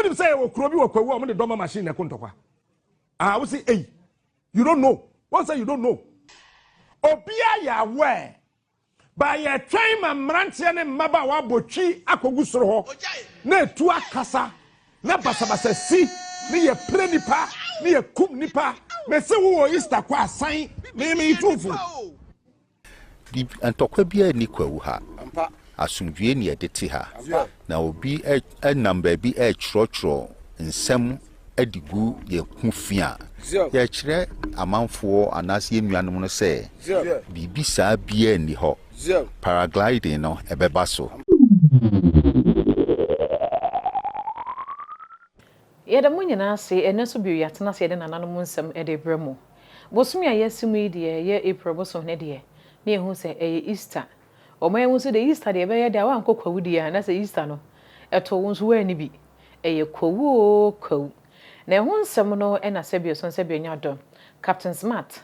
Wonim sɛ yɛwɔ kuro bi wɔ Kwawu a wɔde dɔma machine na ɛko ntɔkwa. Ah, wo se ei, you don't know. Wɔn sɛ you don't know. Obiara yɛ aware. Ba yɛtwɛn ma mmeranteɛ ne mmabaawa abɔ twi akɔgu soro hɔ na etu akasa na basabasa si ne yɛpere nipa ne yɛkum nipa. Mese wo wɔ Easter kɔ asan me me tumfo. Ntɔkwa biara nni Kwawu ha. Asomdwoeɛ na yɛde te ha. Na obi nam baabi retwerɛtwerɛ nsɛm de gu yɛn ho fi a, yɛkyerɛ amanfoɔ anaasɛ yɛn nuanom no sɛ biribi saa biara nni hɔ. Paragliding no, ɛbɛba so. Yɛda mo nyinaa ase, ɛnnɛ nso bio yɛatena ase yɛde nananom nsɛm de rebrɛ mo. Bosome a yɛasi mu yi deɛ ɛyɛ April bosome no deɛ, na yɛhu sɛ ɛyɛ Easter. Ɔman yi mu nso deɛ Easter deɛ ɛbɛyɛ dɛ a woankɔ Kwawu deɛ a na sɛ Easter no ɛtoo wo nso woanni bi. Ɛyɛ Kwawu oo Kwawu. Na ɛho nsɛm no na sɛbi ɔsɔn sɛbi ɔnya dɔ. Captain Smart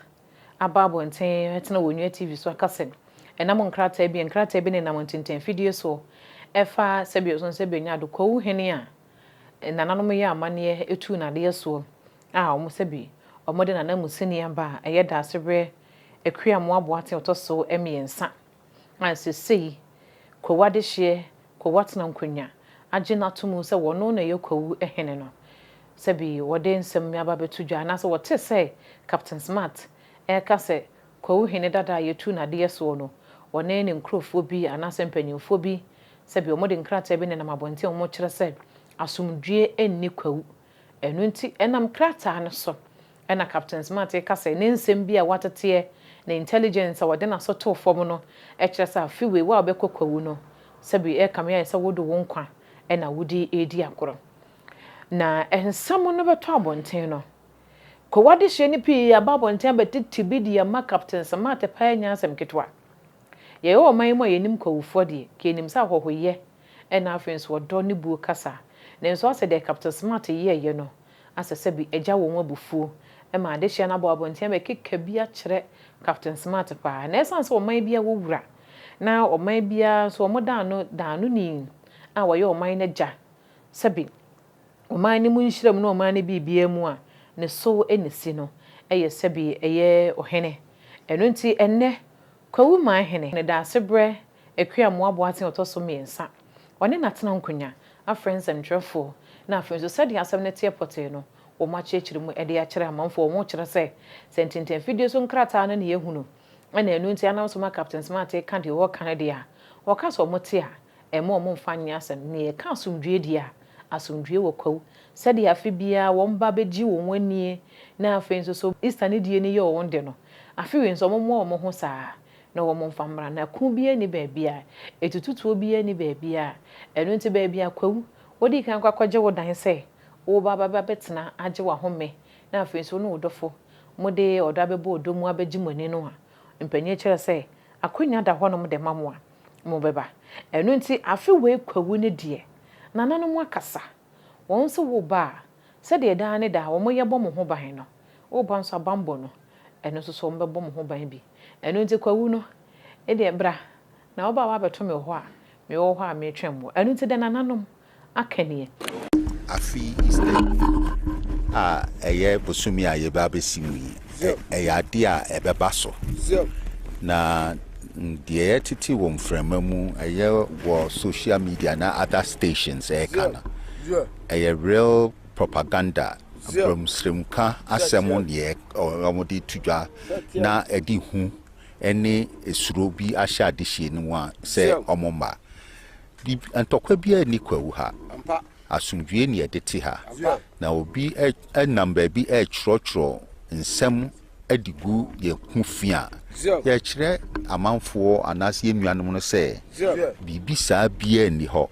aba abɔnten atena wɔ Onua TV so aka sɛ ɛnam nkrataa bi a nkrataa bi nenam ntentanfidie soɔ ɛfa sɛbi ɔsɔn sɛbi ɔnya dɔ Kwawu hene a nananom yɛ amanneɛ tuu no adeɛ soɔ a wɔn sɛbi wɔde n'ananmusini aba a ɛyɛ Daasebrɛ Akuamoah Boateng ɔtɔ so mmiɛnsa a sesei Kwawu adehyeɛ Kwawu atena nkonwa agye no ato mu sɛ wɔno na ɛyɛ Kwawu hene no sɛbi wɔde nsɛm aba abɛto dwa anaasɛ wɔte sɛ Captain Smart ɛreka sɛ Kwawu hene dada a yɛtuu no adeɛ soɔ no wɔne ne nkurofoɔ bi anaasɛ mpanyinfoɔ bi Sɛbi wɔde nkrataa bi nenam abɔnten a wɔkyerɛ sɛ asomdwoeɛ nni Kwawu. Ɛno nti ɛnam krataa no so na Captain Smart reka sɛ ne nsɛm bi a wateteɛ, ne intelligence a wɔde n'aso too fam no kyerɛ sɛ afe wei wo a wobɛkɔ Kwawu no, sɛbi ɛrekame ayɛ sɛ wode wo nkwa na wode redi agorɔ. Na nsɛm no bɛtɔ abɔnten no, Kwawu adehyeɛ no pii aba abɔnten abɛtete bi de ama Captain Smart paa nyɛ asɛm ketewa. Yɛwɔ ɔman yi mu a yɛnim Kwawufoɔ deɛ, nka yɛnim sɛ ahɔhoyɛ ɛna afei nso ɔdɔ ne buo kasa. Nanso asɛ deɛ Captain Smart yɛɛyɛ no, asɛ sɛbi agya wɔn abufuo ma adehyeɛ no abɔ abɔnten abɛkeka bi akyerɛ Captain Smart paa. Na ɛsiane sɛ ɔman biara wɔ wura, na ɔman biara nso wɔn da ano daanoni a ɔyɛ ɔman no agya, sɛbi ɔman no mu nhyira mu ne ɔman no biribiara mu a ne so na ɛsi no, yɛ sɛbi ɛyɛ ɔhene. Ɛno nti ɛnnɛ Kwawu man hene ne Daasebrɛ Akua Mmoa Boateng a ɔtɔ so mmiɛnsa. Ɔne n'atena nkonya afrɛ nsɛmtwerɛfoɔ na afei nso sɛdeɛ asɛm no teɛ pɔtee no, wɔakyerɛkyerɛ mu de akyerɛ amanfoɔ. Wɔkyerɛ sɛ, sɛ ntintanfidie so nkrataa no na yɛhunu na ɛno nti anam so ma Captain Smart reka deɛ ɔreka no deɛ a, ɔka sɛ wɔte a, Ɛmma wɔn mfa nyɛ asɛm. Nea ɛka asomdwoeɛ deɛ a, asomdwoeɛ wɔ kwawu. Sɛdeɛ afe biara wɔn ba bɛgye wɔn anie na afei nso so Easter no die no yɛ wɔn dɛ no, afe wei nso wɔmmoa wɔn ho saa ara na wɔn mfa mmra. Na ko biara nni baabiara, atututuo biara nni baabiara. Ɛno nti baabi a kwawu, wodii kan kɔ akɔgye wo dan sɛ woreba aba abɛtena agye w'ahome na afei nso wo ne wo dɔfo mode ɔdɔ abɛbɔ ɔdɔ mu abɛgye mo ani no a, mpanin kyerɛ sɛ akwannya da hɔnom de ma mo a, mobɛba. Ɛno nti afe wei kwawu no deɛ, nananom akasa. Wɔn nso wo ba a, sɛdeɛ daa ne daa wɔyɛ bɔ mo ho ban no, wo ba nso abanbɔ no, ɛno nso so wɔbɛbɔ mo ho ban bi. Ɛno nti kwawu no deɛ bra, na wo ba a woabɛto me wɔ hɔ a, mewɔ hɔ a meretwɛn mo. Ɛno nti deɛ nananom aka nie. Afe yi Easter yi a ɛyɛ bosome a yɛreba abɛsi mu yi, ɛyɛ adeɛ a ɛbɛba so. Na deɛ yɛtete wɔ mframa mu, ɛyɛ wɔ social media na other stations ɛreka no, ɛyɛ real propaganda, abrɔmsremka asɛm deɛ wɔde to dwa na ɛde hu ne suro bi ahyɛ adehyeɛ no mu a sɛ wɔmma. Ntɔkwa biara nni Kwawu ha. Asomdwoeɛ na yɛde te ha. Na obi nam baabi retwerɛtwerɛ nsɛm de gu yɛn ho fi a, yɛkyerɛ amanfoɔ anaasɛ yɛn nuanom no sɛ biribi saa biara nni hɔ.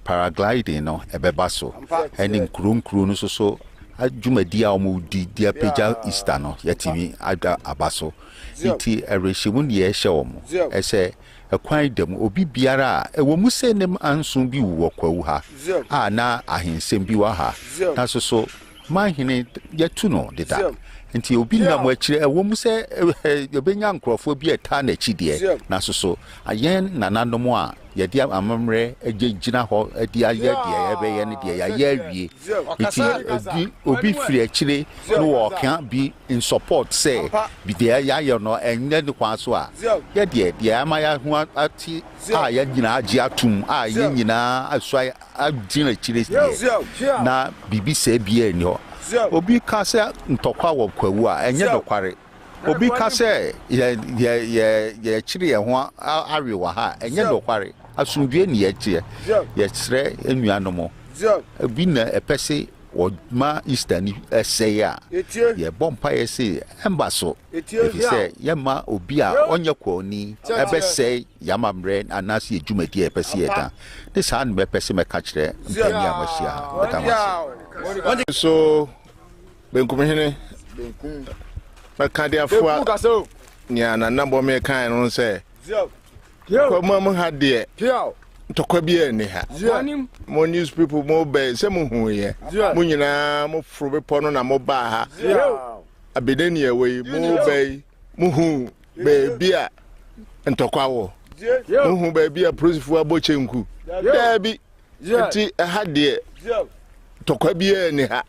Paragliding no, ɛbɛba so. Ɛne nkuro nkuro no nso so dwumadi a wɔdi de apagya Easter no, yɛatumi aba so. Nti awerɛhyɛmu na yɛrehyɛ wɔn sɛ Kwan da mu, obi biara a, ɛwɔ mu sɛ ne manso bi wu wɔ Kwawu ha, a na ahensɛm bi wɔ ha, nanso so manhene yɛatu no deda. Nti obi nam akyire, ɛwɔ mu sɛ yɛbɛnya nkurɔfoɔ bi a ɛtaa n'akyi deɛ, nanso so yɛn nananom a yɛde amammerɛ gyina hɔ de ayɛ deɛ yɛbɛyɛ no deɛ, yɛayɛ awie. Nti obi obi firi akyire na wɔka bi in support sɛ deɛ yɛayɛ no ɛnyɛ ne kwan so a, yɛ deɛ deɛ ama yɛaho ate a yɛn nyinaa agye atom a yɛn nyinaa asua agyina akyire deɛ, na biribi sɛɛ biara nni hɔ. Obi ka sɛ ntɔkwa wɔ Kwawu a, ɛnyɛ nokware. Obi ka sɛ yɛ yɛ yɛ yɛkyere yɛn ho awe wɔ ha a, ɛnyɛ nokware. Asomdwoe ne yɛteɛ. Yɛsrɛ anuanom, obi na ɛpɛ se wɔma Easter ni ɛsɛe a, yɛbɔ mpaeɛ se ɛmba so, efisɛ yɛmma obi a ɔnyɛ Kwawuni ɛbɛsɛe yɛn amammerɛ anaasɛ yɛn dwumadi a yɛpɛ sɛ yɛda. Ne saa na mɛpɛ sɛ mɛka kyerɛ mpanin a moahyia ha. Meda mo ase. So Benkumhene bɛka de afoa nea Nana Bɔmee kae no sɛ, Kwamam ha deɛ, ntɔkwa biara nni ha. Mo news people mo bɛn sɛ mo huiɛ. Mo nyinaa mo foro bepɔ no na mo baa ha. Abedeni ɛwɔ yi, mo bɛn mo hu baabi a ntɔkwa wɔ. Mo hu baabi a polisifoɔ abɔ kyenku. Daabi. Nti ɛha deɛ tɔkwa biara nni ha.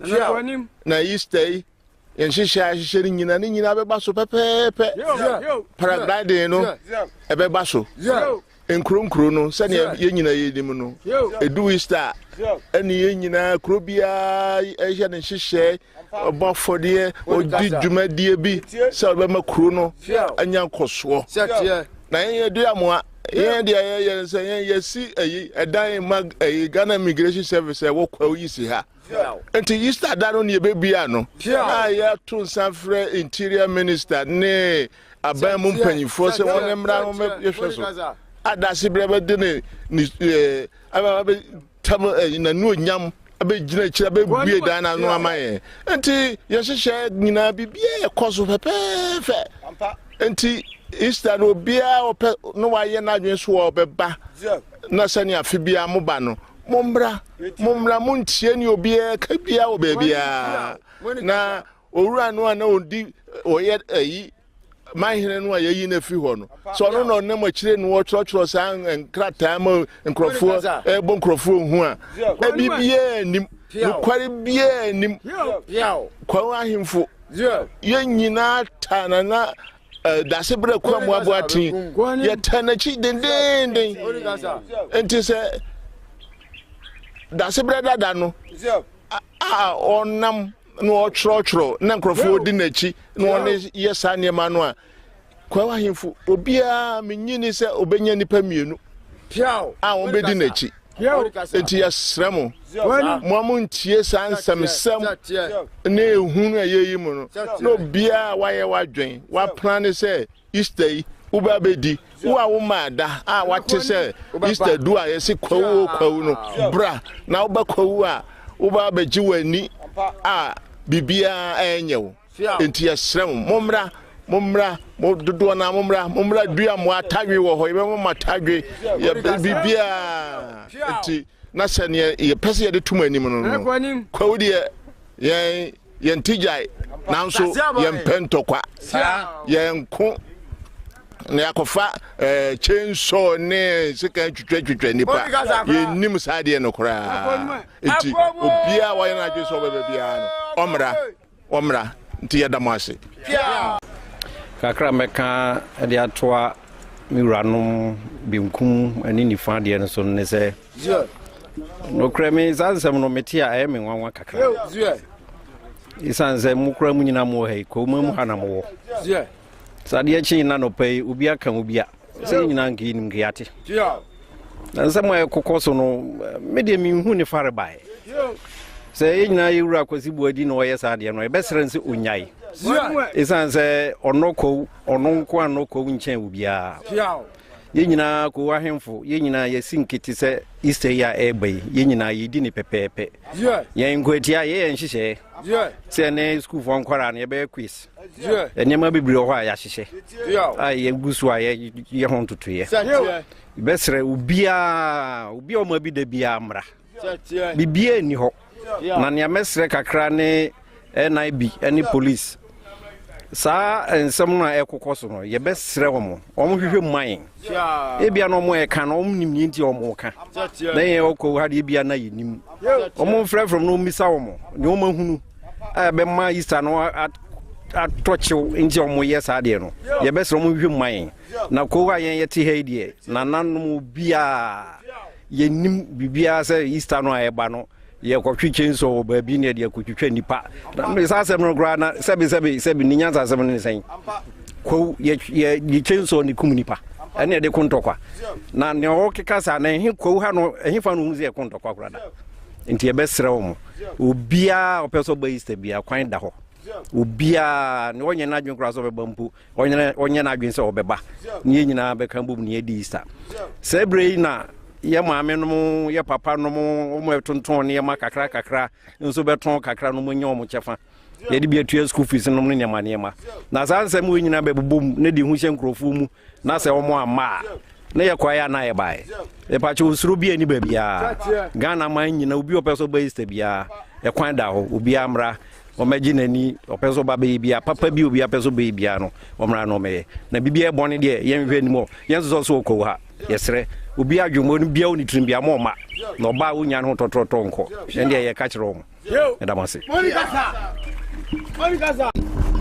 Na Easter yi yɛn nhyehyɛ a ahyehyɛ no nyinaa ne nyinaa bɛba so pɛpɛɛpɛ. Paragliding no ɛbɛba so. Nkuro nkuro no sɛnea yɛn nyinaa yɛnim no ɛdu Easter a ɛne yɛn nyinaa kuro biara ɛhyɛ ne nhyehyɛe ɔbɔ afɔdeɛ ɔdi dwumadie bi sɛ ɔbɛma kuro no anya nkɔsoɔ na yɛn yɛde amoa yɛn deɛ yɛyɛ no sɛ yɛn yɛsi ayi ɛdan ma ayi Ghana Immigration Service ɛwɔ kwawu yi si ha nti Easter da no ne yɛbɛbia no a yɛato nsa frɛ Interior Minister ne aban mu mpanyinfoɔ sɛ wɔn mmra no yɛhwɛ so adase berɛ bɛde ne ne ɛɛ tam eh, n'anuonyam abɛgyina akyiri abɛbue dan no ano ama yɛn nti yɛhyehyɛ nyinaa biribiara ɛkɔ so pɛpɛɛfɛ nti Easter no obiara ɔpɛ na wayɛ n'adwene so ɔbɛba na sɛnea afe biara mo ba no mommra mommra montie ne obiara ka biara wɔ baabiara na owura no a na ɔdi ɔyɛ ayi manhene no a yɛyi no afiri hɔ no sɛ ɔno na ɔnam akyire no ɔtwerɛtwerɛ saa nkrataa ma nkurɔfoɔ ɛbɔ nkurɔfoɔ hu a ebi biara nim nokware biara nim kwawu ahemfo yɛn nyinaa taa nana eh, dase berɛ kwa mu aboa ten yɛtaa n'akyi dendenden nti sɛ dase berɛ dada no a ɔnam na ɔtwerɛtwerɛ na nkurɔfoɔ di n'akyi na ɔne yɛ saa nneɛma no a kwawu ahemfo obiara menyini sɛ ɔbɛnya nnipa mmienu a wɔbɛdi n'akyi nti yɛsrɛ mo mo a montie saa nsɛmsɛm ne ehu no a yɛyi mu no na obiara wayɛ wadwen wapra ne sɛ Easter yi wobɛ abɛdi wo a womaa da a wate sɛ Easter du a yɛse kwawu o kwawu no bra na woba kwawu a woba abɛgye w'ani a biribiara ɛnyɛ wo nti yɛsrɛ mo mommra mommra mo dodoɔ no mommra mommra dua mo atadwe wɔ hɔ yɛbɛma mo atadwe yɛ biribiara nti na sɛ neɛ yɛpɛ sɛ yɛde to mo anim no no kwawu deɛ yɛn Yɛnte gyae, nanso yɛmpɛ ntɔkwa. Yɛnko na yɛakɔfa eh, chainsaw ne sekan twitwatwitwa nnipa. Yɛnnim saa adeɛ no koraa. Nti obiara wayɛ no adwene sɛ ɔbɛba biara no, ɔmmra, ɔmmra. Nti yɛda mo ase. Kakra mɛka de atoa me wuranom benkum ne nifa deɛ no so no ne sɛ Nokorɛ me saa nsɛm no mete a ɛyɛ me nwanwa kakra. Ɛsiane sɛ mo kora mu nyina mowɔ ha yi, kɔma mu ha na mowɔ. Sɛ adeɛ kyee na nɔpa yi obi aka obi a, sɛ yɛ nyinaa nka yɛnim nka yɛate. Na nsɛm a ɛkokɔ so no, me deɛ menhu ne fare baeɛ. Sɛ yɛ nyinaa yɛwura Kwasi Boadi na ɔyɛ saa adeɛ no, yɛbɛsrɛ no sɛ ɔnyae. Ɛsiane sɛ ɔnɔ kwawu, ɔno nko anɔ kwawu nkyɛn obiara. Yɛn nyinaa, Kowu ahemfo, yɛn nyinaa yɛasi nkete sɛ Easter yi a ɛreba yi, yɛn nyinaa yɛdi ne pɛpɛɛpɛ. Yɛn nkwatia, yɛyɛ nhyehyɛɛ sɛ ɛne sukuufoɔ nkwaraa no yɛbɛyɛ quiz. Nneɛma bebree wɔ hɔ a yɛahyehyɛ a yɛgu so a yɛyɛ ho ntotoeɛ. Yɛbɛsrɛ obiara, obi a ɔma bi da biara mmra. Biribiara nni hɔ. Na nea mɛsrɛ kakra ne NIB ne police. Saa nsɛm no a ɛkokɔ so no, yɛbɛsrɛ wɔn, wɔn hwehwɛ mu ma yɛn. Ebia na wɔn ɛka no, wɔn nim nea nti a wɔn ka. Na yɛn ɔkɔ ha deɛ ebia na yɛnim. Wɔn mfrɛfrɛ na wɔn mmisa wɔn nea wɔn ahunu a ɛbɛma Easter no atɔ kyew nti a wɔn yɛ saa deɛ no. Yɛbɛsrɛ wɔn hwehwɛ mu ma yɛn. Na kow a yɛn yɛte ha yi deɛ, nananom obiara yɛnim biribiara sɛ Easter no a ɛba no. Yɛkɔtwe chainsaw wɔ baabi ne yɛde akɔtwitwa nnipa. Na saa asɛm no koraa na sɛbe sɛbe sɛbe ne nyansa asɛm no ne sɛn? Kwawu yɛ yɛ chainsaw ne kum nipa ɛne yɛde ko ntɔkwa. Na nea ɔkeka saa na ɛhe kwawu ha no ɛhe fa no hu sɛ yɛko ntɔkwa koraa da. Nti yɛbɛsrɛ wɔn obiara ɔpɛ sɛ ɔba Easter biara kwan da hɔ. Obiara nea ɔnyɛ n'adwene koraa sɛ ɔbɛba mpo ɔnyɛ ɔnyɛ n'adwene sɛ ɔbɛba ne yɛn nyinaa bɛka bom ne yɛadi Easter. Saa berɛ yi na yɛ maame nom yɛ papa nom wɔn ɛtontɔn nneɛma kakra kakra nso bɛtɔn kakra nom anya wɔn kyɛfa yɛde bi atua school fees nom ne nneɛma nneɛma na saa nsɛm wɔ nyinaa bɛbobɔ mu ne de ho hyɛ nkurɔfoɔ mu na sɛ wɔn amma a na yɛ kɔɛ a na yɛ baeɛ ɛpakyɛ osuro bi ani baabiara Ghana man nyina obi ɔpɛ sɛ ɔba Easter biara ɛkwan da hɔ obiara mmra Ɔmmɛgye n'ani, ɔpɛ sɛ ɔba bɛyɛ biara, papa bi obi apɛ sɛ ɔbɛyɛ biara no, ɔmmra na ɔmmɛyɛ. Na biribiara bɔne deɛ, yɛnhwɛ anim hɔ, yɛnsosɔ so wɔ kwawu ha. Yɛsrɛ, obi adwemmɔ no biara wɔ ne tirim biara, ma ɔmma. Na ɔba a ɔnnya ne ho tɔtrɔtɔ nkɔ. Yɛn deɛ yɛka kyerɛ wɔn. Meda mo ase.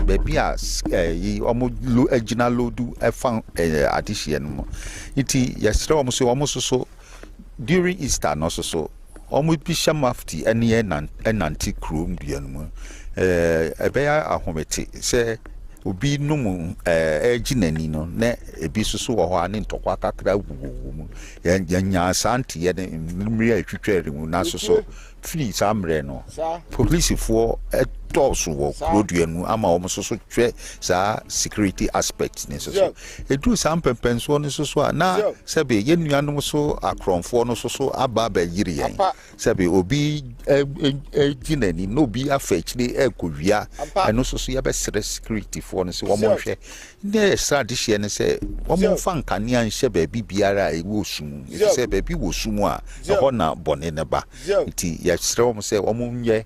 Baabi a ɛyi wɔn lo gyina lodu ɛfa ɛɛ adehyeɛ no mu nti yɛsrɛ wɔn sɛ wɔn nso so during Easter no nso so Wɔbisa mufti ne ɛnante kurom dua no mu. Ɛbɛyɛ ahomete sɛ obi nom ɛregye n'ani no na ebi nso so wɔ hɔ a ne ntɔkwa kakra wowɔ mu. Yɛnyaa saa nteɛ no mmerɛ a ɛtwitwaa mu nanso so firi saa mmerɛ no polisifoɔ dɔɔso wɔ kuro dua no mu ama wɔn nso so hwɛ saa security aspect no nso so. Ɛduru saa mpɛmpɛnsoɔ no nso so a, na sɛbe yɛn nuanom so akorɔmfoɔ no nso so aba abɛyere yɛn. Sɛbe obi gye n'ani na obi afa akyire rekɔwia, ɛno nso so yɛbɛsrɛ securityfoɔ no sɛ wɔnhwɛ. Ne yɛsrɛ adehyeɛ no sɛ wɔmfa nkanea nhyɛ baabi biara a ɛwɔ sum, ɛfiri sɛ baabi wɔ sum a, ɛhɔ na bɔne no ba. Nti yɛsrɛ wɔn sɛ wɔnyɛ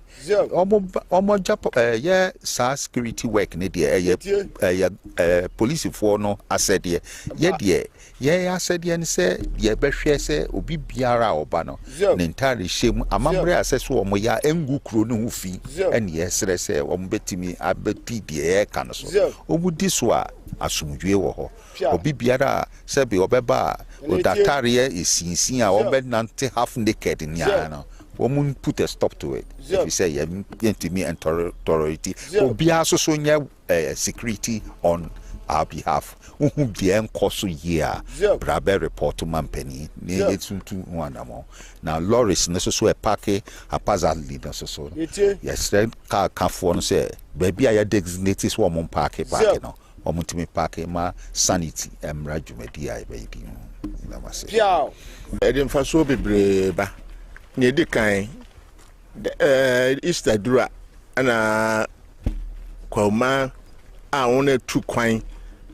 Wɔn ba wɔn agya ɛyɛ saa security work ne deɛ ɛyɛ ɛyɛ ɛɛ polisifoɔ no asɛdeɛ. Yɛ deɛ yɛn asɛdeɛ ne sɛ yɛbɛhwɛ sɛ obi biara a ɔba no ne ntaade hyɛ mu amammerɛ a ɛsɛ sɛ wɔn yɛ a ɛngu kuro no ho fi ɛne yɛsrɛ sɛ wɔn bɛtumi abɛdi deɛ yɛreka no so. Wɔn di so a asomdwoeɛ wɔ hɔ. Obi biara a sɛbe ɔbɛba a ɔde ataareɛ esinsin a ɔbɛnante half naked nyinaa no, wɔn put a stop to it. Ɛfiri sɛ yɛn yɛntumi ntolerate. Obiara nso so nyɛ eh, security on our behalf. Wohu deɛ ɛnkɔ so yie a, bra bɛ report ma mpanin na yɛtutu ho anammɔn. Na lorries no nso so ɛpake haphazardly no nso so, yɛsrɛ kaa kafoɔ no sɛ baabi a yɛ designate sɛ wɔn mpaake paake no, Wɔtumi paake ma sanity mmra dwumadi a yɛbɛdi no nyinam ase. Ɛde mfasoɔ bebree ba. Nea ɛdi kan, Easter duru a, ɛna Kwawuma a wɔatu kwan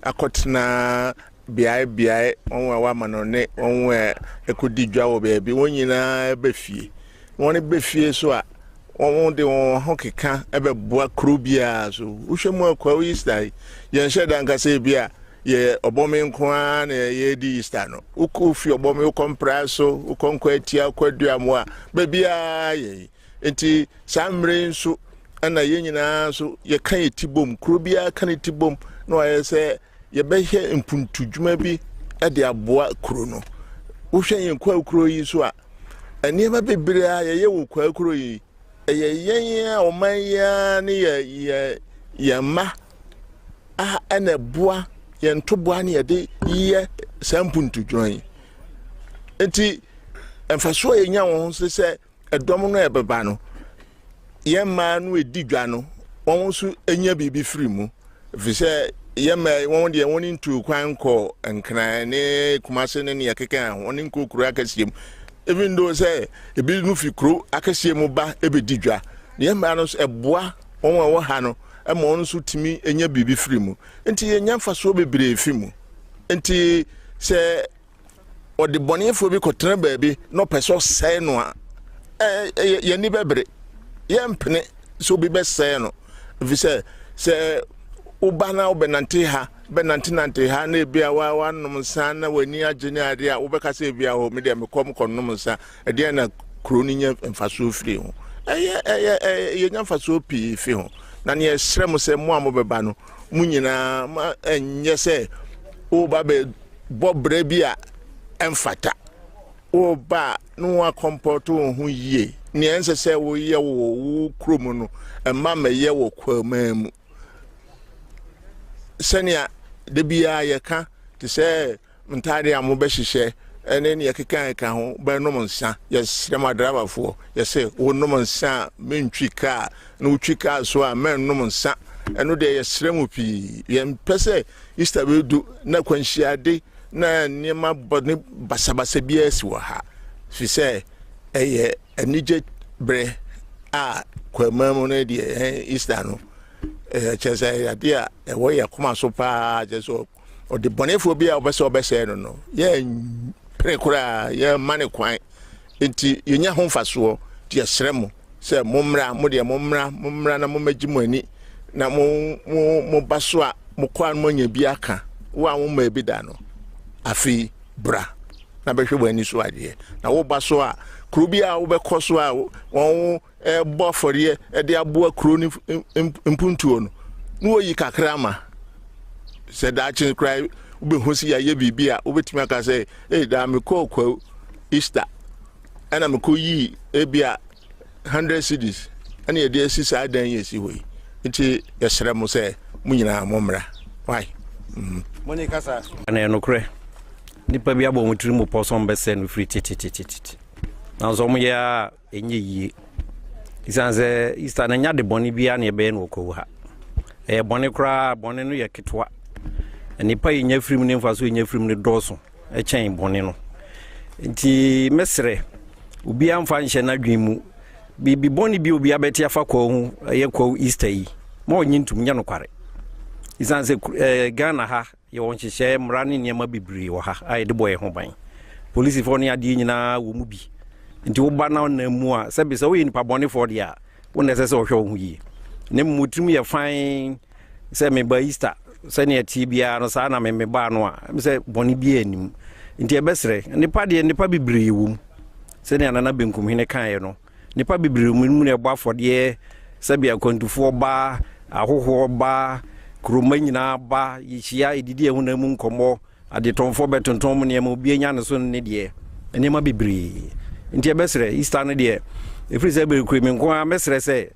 akɔtena beae beae, wɔn a wɔama no ne wɔn a ɛkɔdi dwa wɔ baabi, wɔn nyinaa ba fie. Wɔn ba fie so a, Wɔde wɔn ahokeka bɛboa kuro biara so. Wohwɛ mu a Kwawu Easter yi, yɛnhyɛ da nka sɛ ebi a yɛ ɔbɔme nko ara na yɛredi Easter no. Wokɔ fi ɔbɔme, wokɔ mpraa so, wokɔ Nkwatia, wokɔ Aduamoa, baabiara yɛ yi. Nti saa mmerɛ yi nso ɛna yɛn nyinaa nso yɛka yɛ ti bom, kuro biara ka ne ti bom na wayɛ sɛ yɛbɛhwɛ mpuntudwuma bi de aboa kuro no. Wohwɛ yɛn kwawu kuro yi so a, nneɛma bebree a yɛyɛ wɔ kwawu kuro yi, ɛyɛ yɛn a ɔman yi ara ne yɛ yɛ yɛn mma a ɛna ɛboa yɛn ntoboa ne yɛde yɛ saa mpuntudwuma yi. Nti mfasoɔ a yɛnya wɔn ho sɛ Ɛdɔm no a ɛbɛba no, yɛn mmaa no ɛdi dwa no, wɔn nso nya biribi firi mu. Ɛfiri sɛ yɛn mmaa yi, wɔn deɛ wɔn ntuu kwan nkɔ Nkran ne Kumase ne nea ɛkeka ho, wɔn nkɔ kuro akɛseɛ mu. Even though sɛ ebi no fi kuro akɛseɛ mu ba ɛbɛdi dwa, na yɛn mmaa no nso ɛboa wɔn a ɛwɔ ha no ma wɔn nso tumi nya biribi firi mu. Nti yɛnya mfasoɔ bebree fi mu. Nti sɛ ɔdebɔneyɛfoɔ bi kɔtena baabi na ɔpɛ sɛ ɔsɛe no a, yɛn ani bɛbere. Yɛmpene sɛ obi bɛsɛe no, ɛfiri sɛ sɛ Woba na wobɛnante ha, bɛnantenante ha na ebia wa wanom nsa na w'ani agye ne adeɛ a wobɛka sɛ ebia hɔ me deɛ mekɔ mekɔnom nsa. Ɛdeɛn na kuro no nya mfasoɔ firi ho? Ɛyɛ ɛyɛ ɛyɛ yɛnya mfasoɔ pii fi ho. Na neɛ yɛsrɛ mo sɛ mo a mobɛba no, mo nyinaa ma ɛnyɛ sɛ woba bɛbɔ brɛ bi a ɛmfata. Woba a na woakɔmpɔto wo ho yie. Nea ɛnsɛ sɛ woyɛ wɔ wo kurom no, mma mmɛyɛ wɔ kwaman mu. Sɛnea da biara yɛka te sɛ ntaade a mobɛhyehyɛ ne nea ɛkeka ho bɛnom nsa. Yɛsrɛ mo adraivafoɔ, yɛsɛ wonom nsa a mentwi kaa, na wotwi kaa so a mɛnnom nsa. Ɛno deɛ yɛsrɛ mo pii. Yɛmpɛ sɛ Easter bɛdu na kwanhyiade na nneɛma bɔne basabasa biara si wɔ ha, firi sɛ ɛyɛ anigye berɛ a kwaman mu no deɛ ɛn Easter no kyerɛ sɛ ɛyɛ adeɛ a ɛwɔ yɛ akoma so paa, kyerɛ sɛ ɔde bɔnefoɔ bi a ɔbɛ sɛ ɔbɛsɛe no no yɛmpere koraa, yɛmma ne kwan, nti yɛnya ho mfasoɔ. Nti yɛsrɛ mo sɛ mommra, mo deɛ mommra, mommra na mommɛgye mo ani na mo mo mo ba so a mokɔ a moanya bi aka. Wo a wommaa bi da no, afei bra na bɛhwɛ wɔn ani so adeɛ. Na woba so a, kuro bi a wobɛkɔ so a wɔn ɛbɔ afɔreɛ de aboa kuro no mpuntuo no, na wɔyi kakra ma sɛ daakye koraa wobɛhu sɛ yɛayɛ biribi a wobɛtumi aka sɛ, ei, daa mekɔɔ Kwawu Easter ɛna mekɔyii ebi a 100 cedis ɛna yɛde asi saa dan yi asi hɔ yi. Nti yɛsrɛ mo sɛ mo nyinaa mommra. Why? Mo ne kasa. Na ɛyɛ nokorɛ, nnipa bi abɔ wɔn tiri mu pɔ sɛ wɔbɛsɛe no firi tetetetete, nanso wɔyɛ ara a ɛnyɛ yie. Ɛsiane sɛ Easter no ɛnyɛ ade bɔne biara na yɛbɛyɛ no wɔ kwawu ha. Ɛyɛ bɔne koraa, bɔne no yɛ ketewa. Nnipa yɛnya firi mu ne mfasoɔ yɛnya firi mu no dɔɔso kyɛn bɔne no. Nti mɛsrɛ obiara mfa nhyɛ n'adwene mu biribi bɔne bi obiara bɛte afa kwawu ho ɛyɛ kwawu Easter yi ma ɔnye ntum nyɛ nokware. Ɛsiane sɛ eh, Ghana ha yɛwɔ nhyehyɛɛ mmara ne nneɛma bebree wɔ ha a yɛde bɔ yɛn ho ban. Polisifoɔ ne adeɛ nyinaa wɔ mu bi. Nti woba na ɔnam mu a sɛbi sɛ woyɛ nipa bɔnefoɔ deɛ a wo na ɛsɛ sɛ ɔhwɛ wo ho yie. Na mmom wo tirim yɛ fann sɛ meba Easter sɛnea ɛteɛ biara no saa na me mebaa no a ɛm sɛ bɔne biara nnim. Nti ɛbɛsrɛ nnipa deɛ nnipa bebree wɔ mu sɛnea Nana Benkumhene kaeɛ no nnipa bebree wɔ mu na ɛbɔ afɔdeɛ sɛbi akwantufoɔ ba ahohoɔ ba kuroma nyinaa ba yɛhyia yɛdidi yɛn honam mu nkɔmmɔ adetɔnfoɔ bɛtontɔn mu nneɛma obi anya ne so ne deɛ nneɛma bebree nti ɛbɛsrɛ Easter no deɛ ɛfiri sɛ berekure me nko ara mɛsrɛ sɛ.